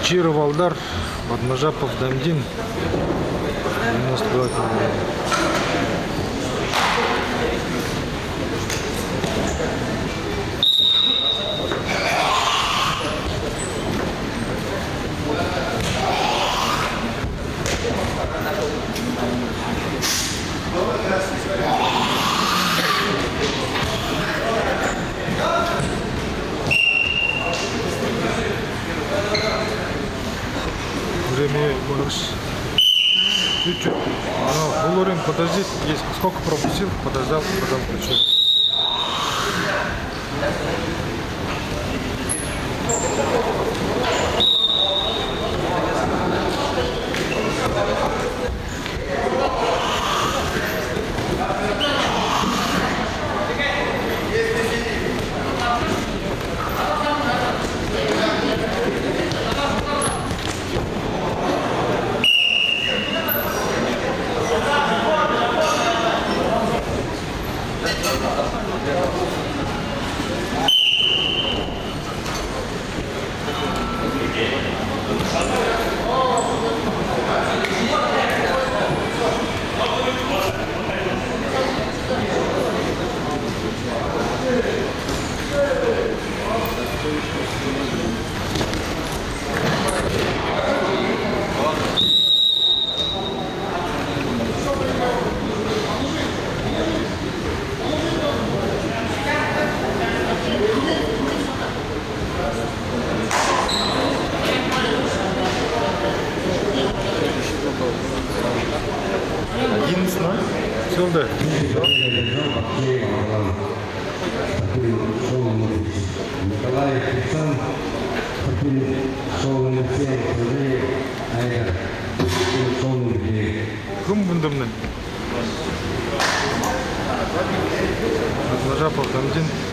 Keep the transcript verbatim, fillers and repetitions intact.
Чиров Алдар, Бадмажапов Дамдин, девяносто два килограмма. Время больше. Чуть-чуть. Но, Булурин, подожди, есть. Сколько пропустил, подождал, потом включил. Одиннадцать ноль. Всё, да. Николай Александрович, шоу номер семь, Андрей Айдар, шоу номер девять. Кум бундамна. Бадмажапов Дамдин.